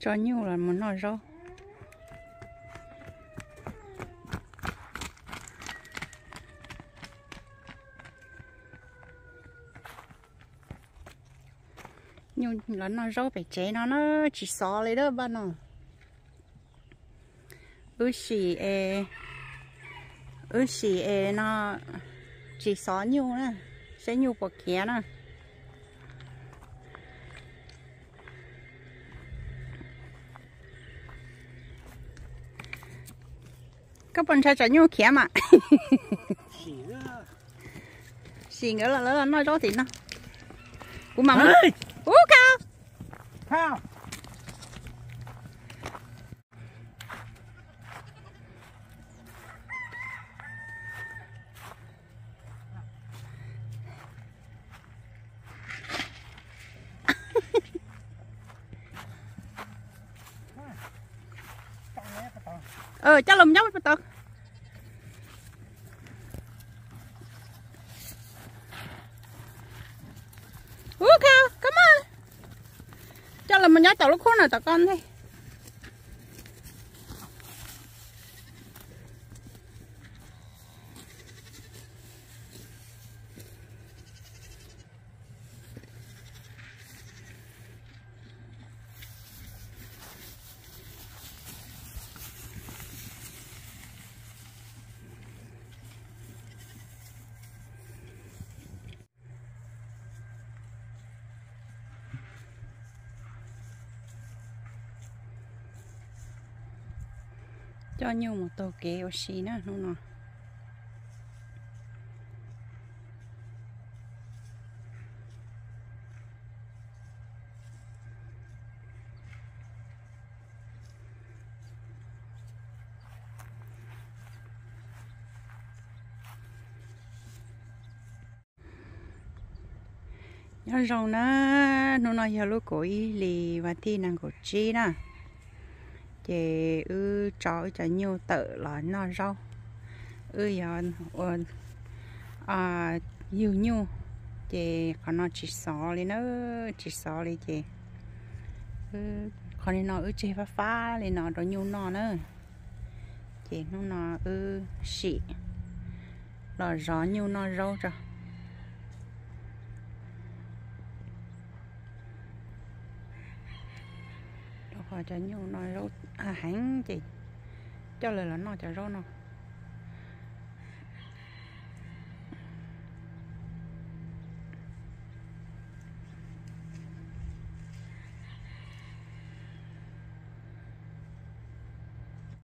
Tso nyuj los mus noj zaub. Nyuj los noj zaub pem tsev no na, tsis xov li a paj no. Wb sim, wb sim es no tsis xov nyuj na, saib nyuj puas khiav na. Koj puas ntshai tsam nyuj khiav mas? Sim nkawd los lawv los noj zaub tim no. Kuv mam mus. Ub, khav. Coj los nyob puas tau? Ub, khav, koj mas. Coj los mus nyob tom lub khub no tom koj ntej. Coj nyuj mus taug kev ua si na hnub no. Nyob zoo na, hnub no yog lub kaum ib hlis vas thib nees nkaum tsib na, ces wb tso wb cov nyuj tawm los noj zaub. Wb yog ua yug nyuj, ces qhov no tsis xov li na, tsis xov li ces qhov li no wb tseg fab fab li no rau nyuj noj na. Ces hnub no wb sim los zov nyuj noj zaub tso. Rau qhov cov nyuj noj zaub heev ces coj lawv los noj cov zaub no.